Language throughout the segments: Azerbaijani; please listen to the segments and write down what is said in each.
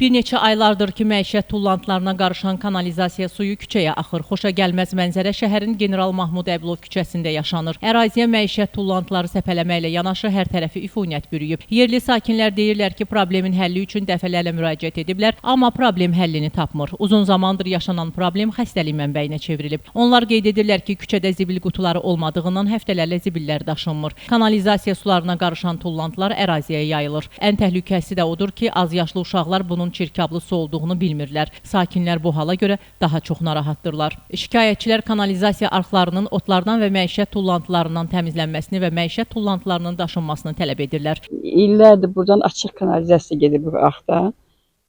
Bir neçə aylardır ki, məişət tullantılarına qarışan kanalizasiya suyu küçəyə axır. Xoşagəlməz mənzərə şəhərin General Mahmud Əbülov küçəsində yaşanır. Əraziyə məişət tullantıları səpələməklə yanaşı hər tərəfi üfunət bürüyüb. Yerli sakinlər deyirlər ki, problemin həlli üçün dəfələrlə müraciət ediblər, amma problem həllini tapmır. Uzun zamandır yaşanan problem xəstəlik mənbəyinə çevrilib. Onlar qeyd edirlər ki, küçədə zibil qutuları olmadığından həftələrlə zibillər daşınmır. Kanalizasiya sularına qarışan tullantılar əraziyə yayılır. Ən təhlükəsi də odur ki, azyaşlı uşaqlar bunun çirkablı su olduğunu bilmirlər. Sakinlər bu hala görə daha çox narahatdırlar. Şikayətçilər kanalizasiya arxlarının otlardan və məişət tullantılarından təmizlənməsini və məişət tullantılarının daşınmasını tələb edirlər. İllərdir buradan açıq kanalizasiya gedir bu arxdan.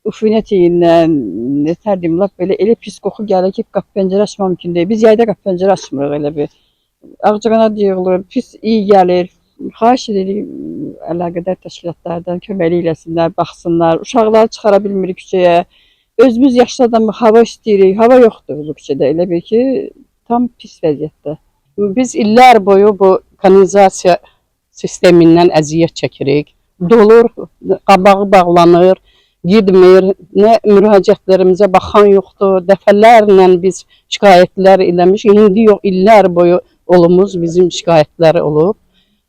Üfunət iyindən, nətər deyim, lap belə elə pis qoxu gəlir ki, qapı pəncərə açmaq mümkün deyil. Biz yayda qapı pəncərə açmırıq elə bir. Ağcaqanad yığılır, pis iyi gəlir. Xahiş edirik əlaqədar təşkilatlardan köməklik eləsinlər, baxsınlar. Uşaqları çıxara bilmirik küçəyə. Özümüz yaşlı adam hava istəyirik, hava yoxdur bu küçədə. Elə bir ki, tam pis vəziyyətdə. Biz illər boyu bu kanalizasiya sistemindən əziyyət çəkirik. Dolur, qabağı bağlanır, gitmir. Nə müraciətlərimizə baxan yoxdur. Dəfələrlə biz şikayətlər eləmişik. İndi yox, illər boyu olumuz bizim şikayətlər olub.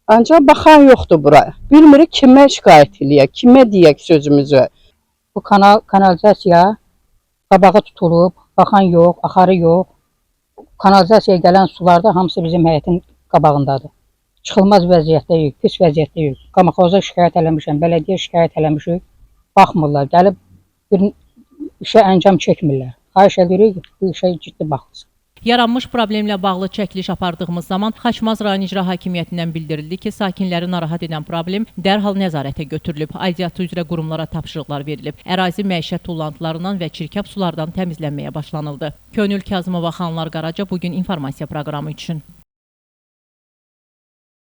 Ancaq baxan yoxdur bura. Bilmirik kimə şikayət eləyək, kimə deyək sözümüzü. Bu kanalizasiya qabağı tutulub, baxan yox, axarı yox. Kanalizasiyaya gələn sular da hamısı bizim həyətin qabağındadır. Çıxılmaz vəziyyətdəyik, pis vəziyyətdəyik. Komaxoza şikayət eləmişəm, bələdiyyə şikayət eləmişik. Baxmırlar, gəlib bir işə əncam çəkmirlər. Xahiş edirik, bu işə ciddi baxılsın. Yaranmış problemlə bağlı çəkiliş apardığımız zaman Xaçmaz rayon İcra Hakimiyyətindən bildirildi ki, sakinləri narahat edən problem dərhal nəzarətə götürülüb. Aidiyyatı üzrə qurumlara tapşırıqlar verilib. Ərazi məişət tullantılarından və çirkab sulardan təmizlənməyə başlanıldı. Könül Kazımova, Xanlar Qaraca, bugün informasiya proqramı üçün.